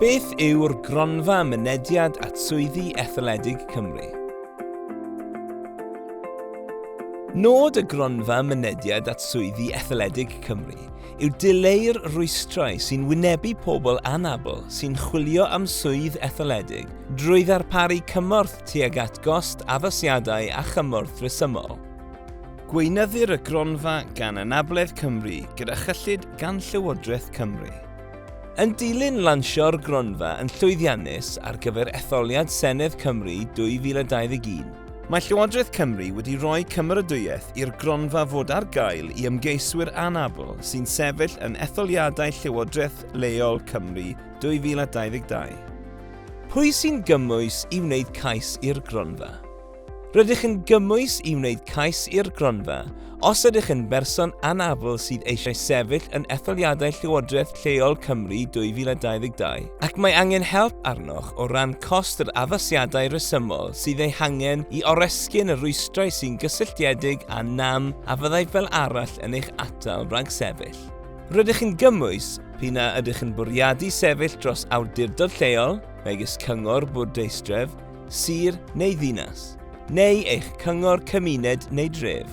Beth yw'r Gronfa Mynediad at Swyddi Etholedig Cymru? Nod y Gronfa Mynediad at Swyddi Etholedig Cymru yw dileu'r rhwystrau sy'n wynebu pobl anabl sy'n chwilio am swydd etholedig drwy ddarparu cymorth tuag at gost addasiadau a chymorth rhesymol. Gweinyddir y gronfa gan Anabledd Cymru gyda chyllid gan Llywodraeth Cymru. Yn dilyn lansio'r gronfa yn llwyddiannus ar gyfer etholiad Senedd Cymru 2021, mae Llywodraeth Cymru wedi rhoi cymeradwyaeth i'r gronfa fod ar gael i ymgeiswyr anabl sy'n sefyll yn etholiadau Llywodraeth Leol Cymru 2022. Pwy sy'n gymwys i wneud cais i'r gronfa? Rydych yn gymwys i wneud cais i'r gronfa os ydych yn berson anabl sydd eisiau sefyll yn etholiadau Llywodraeth Lleol Cymru 2022 ac mae angen help arnoch o ran cost yr addasiadau rhesymol sydd eu hangen i oresgyn y rhwystrau sy'n gysylltiedig â nam a fyddai fel arall yn eich atal rhag sefyll. Rydych yn gymwys p'un a ydych yn bwriadu sefyll dros awdurdod lleol, megis cyngor bwrdeistref, sir neu ddinas, neu eich cyngor cymuned neu dref.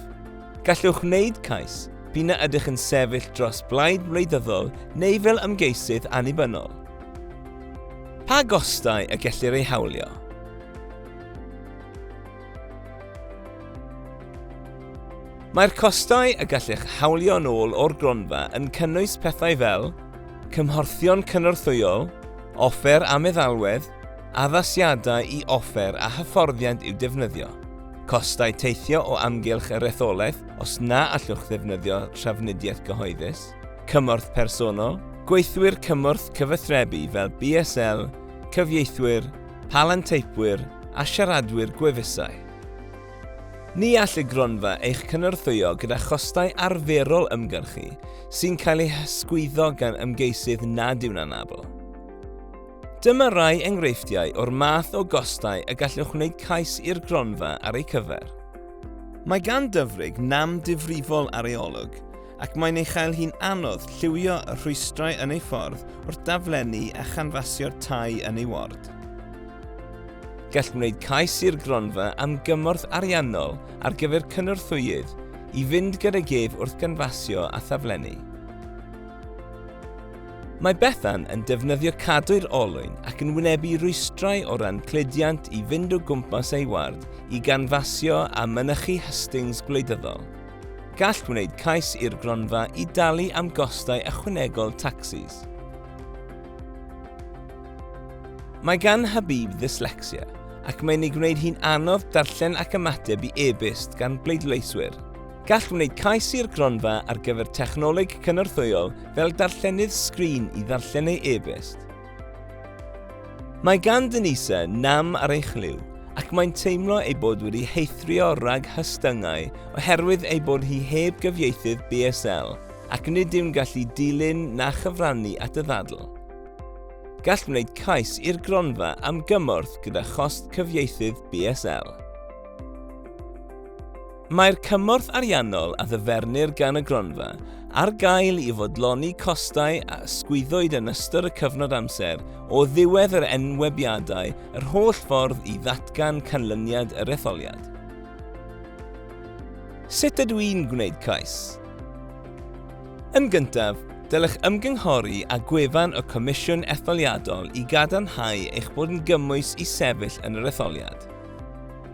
Gallwch wneud cais, p'un a ydych yn sefyll dros blaid wleidyddol neu fel ymgeisydd annibynnol. Pa gostau y gellir eu hawlio? Mae'r costau y gallech hawlio'n ôl o'r gronfa yn cynnwys pethau fel cymhorthion cynorthwyol, offer a meddalwedd, addasiadau i offer a hyfforddiant i'w defnyddio, costau teithio o amgylch yr etholaeth os na allwch ddefnyddio trafnidiaeth gyhoeddus, cymorth personol, gweithwyr cymorth cyfathrebu fel BSL, cyfieithwyr, palanteipwyr a siaradwyr gwefusau. Ni all y gronfa eich cynorthwyo gyda chostau arferol ymgyrchu sy'n cael eu hysgwyddo gan ymgeisydd nad yw'n anabl. Dyma rai enghreifftiau o'r math o gostau y gallwch wneud cais i'r gronfa ar eu cyfer. Mae gan Dyfrig nam difrifol ar ei olwg, ac mae'n ei chael hi'n anodd lliwio y rhwystrau yn ei ffordd wrth daflennu a chanfasio'r tai yn ei ward. Gall wneud cais i'r gronfa am gymorth ariannol ar gyfer cynorthwyydd i fynd gydag ef wrth ganfasio a thaflennu. Mae Bethan yn defnyddio cadwyr olwyn ac yn wynebu rhwystrau o ran cludiant i fynd o gwmpas ei ward i ganfasio a mynychu hystings gwleidyddol. Gall wneud cais i'r gronfa i dalu am gostau ychwanegol tacsis. Mae gan Habib ddyslecsia ac mae'n ei gwneud hi'n anodd darllen ac ymateb i e-byst gan bleidleiswyr. Gall wneud cais i'r gronfa ar gyfer technoleg cynorthwyol fel darllenydd sgrin i ddarllen ei e-byst. Mae gan Denise nam ar ei chlyw ac mae'n teimlo ei bod wedi heithrio rhag hystyngau oherwydd ei bod hi heb gyfieithydd BSL ac nid yw'n gallu dilyn na chyfrannu at y ddadl. Gall wneud cais i'r gronfa am gymorth gyda chost cyfieithydd BSL. Mae'r cymorth ariannol a ddyfernir gan y gronfa ar gael i fodloni costau a ysgwyddwyd yn ystod y cyfnod amser o ddiwedd yr enwebiadau yr holl ffordd i ddatgan canlyniad yr etholiad. Sut ydw i'n gwneud cais? Yn gyntaf, dylech ymgynghori â gwefan y Comisiwn Etholiadol i gadarnhau eich bod yn gymwys i sefyll yn yr etholiad.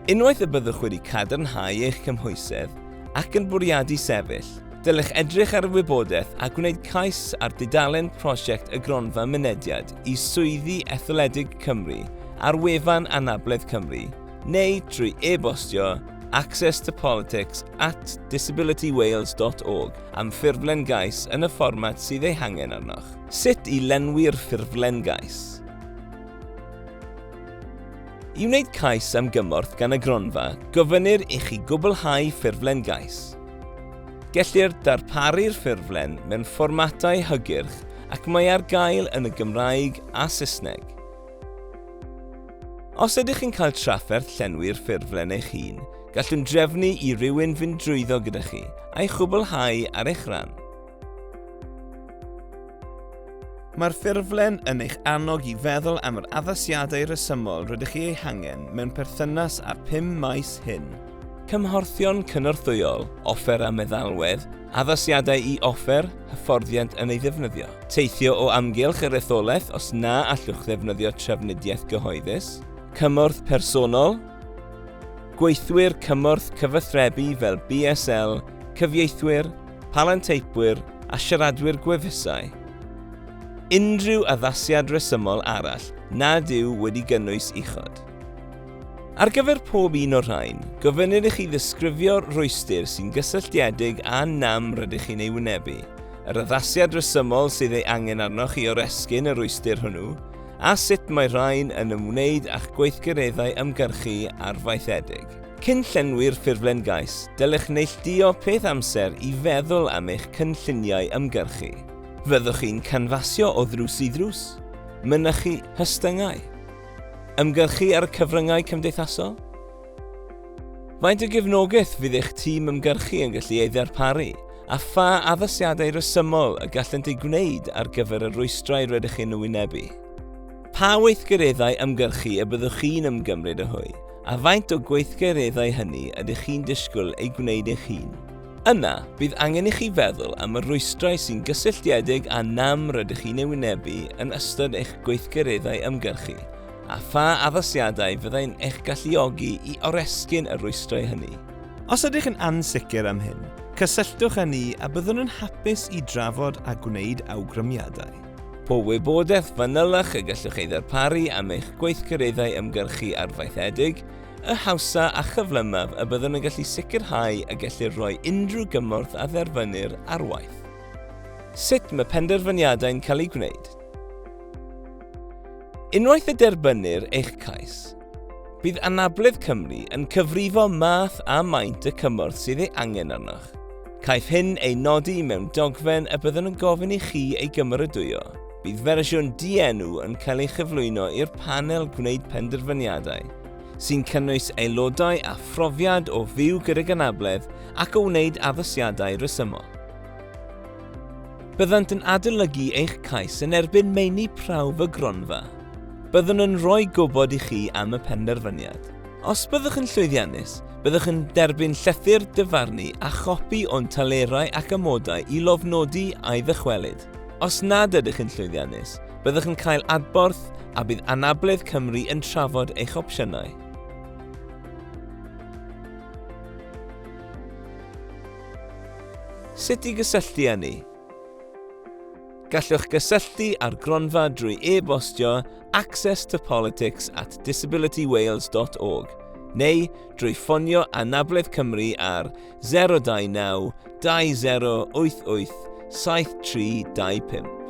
Unwaith y byddwch wedi cadarnhau eich cymhwysedd ac yn bwriadu sefyll, dylech edrych ar y wybodaeth a gwneud cais ar dudalen prosiect y Gronfa Mynediad i Swyddi Etholedig Cymru ar wefan Anabledd Cymru neu trwy e-bostio accesstopolitics at disabilitywales.org am ffurflen gais yn y fformat sydd ei hangen arnoch. Sut i lenwi'r ffurflen gais. I wneud cais am gymorth gan y gronfa, gofynnir i chi gwblhau ffurflen gais. Gellir darparu'r ffurflen mewn fformatau hygyrch ac mae ar gael yn y Gymraeg a Saesneg. Os ydych yn cael trafferth llenwi'r ffurflen eich hun, gallwn drefnu i rywun fynd drwyddo gyda chi a'i chwblhau ar eich rhan. Mae'r ffurflen yn eich annog i feddwl am yr addasiadau rhesymol rydych chi eu hangen mewn perthynas â'r pum maes hyn. Cymhorthion cynorthwyol, offer a meddalwedd, addasiadau i offer, hyfforddiant yn ei ddefnyddio. Teithio o amgylch yr etholaeth os na allwch ddefnyddio trafnidiaeth gyhoeddus. Cymorth personol, gweithwyr cymorth cyfathrebu fel BSL, cyfieithwyr, palanteipwyr a siaradwyr gwefusau. Unrhyw addasiad rhesymol arall nad yw wedi gynnwys uchod. Ar gyfer pob un o'r rhain, gofynnir i chi ddisgrifio'r rhwystr sy'n gysylltiedig â nam rydych chi'n ei wynebu, yr addasiad rhesymol sydd ei angen arnoch i oresgyn y rhwystr hwnnw, a sut mae rhain yn ymwneud â'ch gweithgareddau ymgyrchu arfaethedig. Cyn llenwi'r ffurflen gais, dylech neilltuo peth amser i feddwl am eich cynlluniau ymgyrchu. Fyddwch chi'n canfasio o ddrws i ddrws? Mynychu hustyngau? Ymgyrchu ar y cyfryngau cymdeithasol? Faint o gefnogaeth fydd eich tîm ymgyrchu yn gallu ei ddarparu, a pha addasiadau rhesymol y gallent eu gwneud ar gyfer y rhwystrau rydych chi'n wynebu? Pa weithgareddau ymgyrchu y byddwch chi'n ymgymryd â hwy, a faint o gweithgareddau hynny ydych chi'n disgwyl eu gwneud eich hun? Yna, bydd angen i chi feddwl am y rhwystrau sy'n gysylltiedig â nam rydych chi'n ei wynebu yn ystod eich gweithgareddau ymgyrchu, a pha addasiadau fyddai'n eich galluogi i oresgyn y rhwystrau hynny. Os ydych yn ansicr am hyn, cysylltwch â ni a byddwn yn hapus i drafod a gwneud awgrymiadau. Po wybodaeth fanylach y gallwch ei ddarparu am eich gweithgareddau ymgyrchu arfaethedig, y hawsa a chyflymaf y byddwn yn gallu sicrhau y gellir rhoi unrhyw gymorth a dderbynnir ar waith. Sut mae penderfyniadau'n cael eu gwneud? Unwaith y derbynnir eich cais, bydd Anabledd Cymru yn cyfrifo math a maint y cymorth sydd ei angen arnoch. Caiff hyn ei nodi mewn dogfen y byddwn yn gofyn i chi ei gymeradwyo. Bydd fersiwn dienw yn cael ei chyflwyno i'r panel gwneud penderfyniadau, sy'n cynnwys aelodau â phrofiad o fyw gydag anabledd ac o wneud addasiadau rhesymol. Byddant yn adolygu eich cais yn erbyn meini prawf y gronfa. Byddwn yn rhoi gwybod i chi am y penderfyniad. Os byddwch yn llwyddiannus, byddwch yn derbyn llythyr dyfarnu a chopi o'n telerau ac amodau i lofnodi a'i ddychwelyd. Os nad ydych yn llwyddiannus, byddwch yn cael adborth a bydd Anabledd Cymru yn trafod eich opsiynau. Sut i gysylltu â ni? Gallwch gysylltu â'r gronfa drwy e-bostio accesstopolitics@disabilitywales.org neu drwy ffonio Anabledd Cymru ar 029 2088 7325.